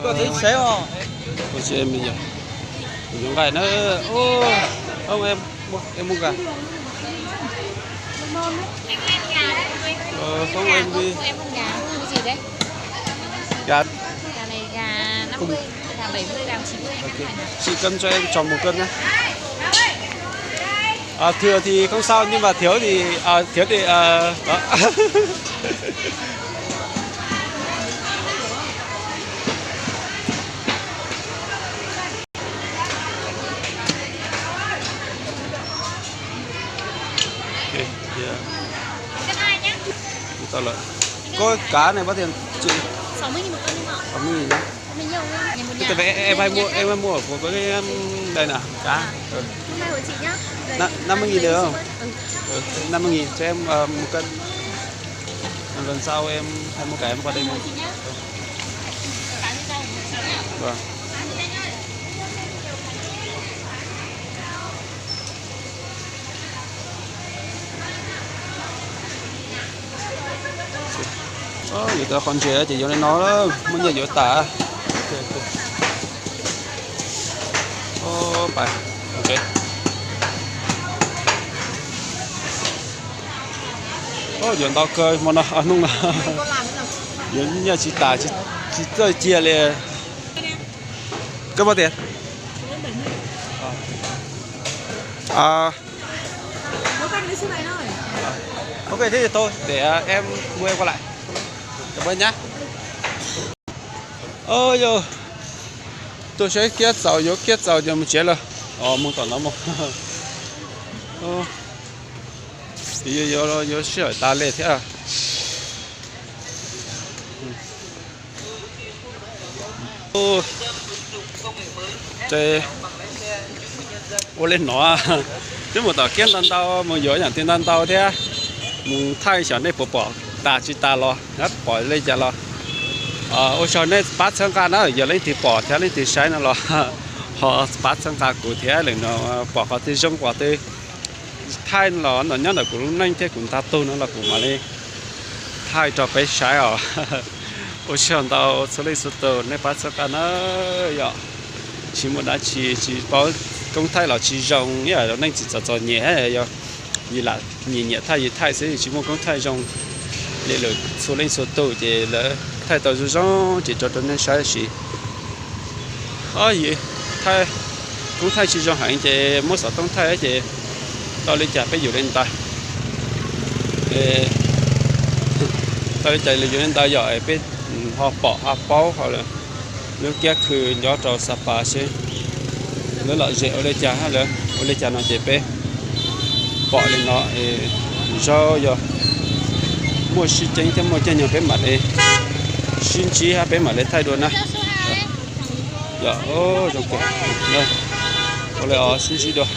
Ua tib sev os. Ua tsis em li yog. Yuav nqaij na. Ub, em, em mus nqa. Không em đi. Gà. Chị cân cho em chọn một cân nhé. À, thừa thì không sao nhưng mà thiếu thì à, thiếu thì à, đó. Ok, yeah. Tao lợn. Có cá này bác Thiện chị. Sáu mươi nghìn một cân không ạ? Sáu mươi nghìn nhá. Mình nhậu nhá. Em muốn Thế nhà. Tại vì em, em hay mua, em hay mua ở của cái, em, đây nè, cá. À. Ừ. Hôm nay của chị nhá. Năm mươi nghìn được không? Ừ. Ừ, năm mươi nghìn cho em ờ, một cân. Lần sau em hay mua cá em qua đây mua. Chị nhá. Vâng. Yuav tau qhov ntses ces yuav li no, muaj nyiaj yuav tas. Pais, ok. Yuav ntau kawg hmo no, hnub no. Yuav nyiaj tsis tas, tsis txawj cia li. Koj pab tias. Ok, thế thì thôi, để à, em mua em qua lại. Cảm ơn nhá. Ơ, yog tuaj saib kiab txaus, yuav kiab txaus ces mus tsev lawm. Os, mus tom no mus. Yuav, yuav sij hawm tas li thiab. Ua li no, twb mus tom kiab ntau ntau, mus yuav yam twg ntau ntau thiab. Mus thaij xyov nej puas pom tas tsis tas los, pom li cas los. Ua tsaug nej pab txhawb nqa na, yog leej twg pom thiab leej twg saib no los ho pab txhawb nqa kuv thiab lwm no, pom qhov twg zoo qhov twg thaij los no nyob ntawm kuv lub neej thiab kuv nta tug no los kuv mam li thaij rau peb saib os. Ua tsaug ntau txhua leej txhua tus nej pab txhawb nqa na yom. Tsis muaj dab tsi, tsis paub koob thaij los tsis zoo, yog neej tsis txom txom nyem, yog yus lam nyiam nyiam thaij yus thaij xwb, tsis muaj koob thaij zoo li lawm txhua leej txhua tus ces lawv thaij tau zoo zoo ces tso rau nej saib sis. Yus thaij koob thaij tsis zoo heev ces muab xov tooj thaij ces tau li cas peb yuav li ntawd. Tau li cas yuav li ntawd yom, peb ho pom ho paub ho lub kiab khw nyob rau Xab Pas seb lawv lom zem ua li cas, lawv ua li cas no ces peb pom li no. Zaub yog muaj sib ceeb thiab muaj caij nyoog peb mam li sib ntsib hab peb mam li thaij dua na. Yog zoo kawg, ua li os, sib ntsib dua.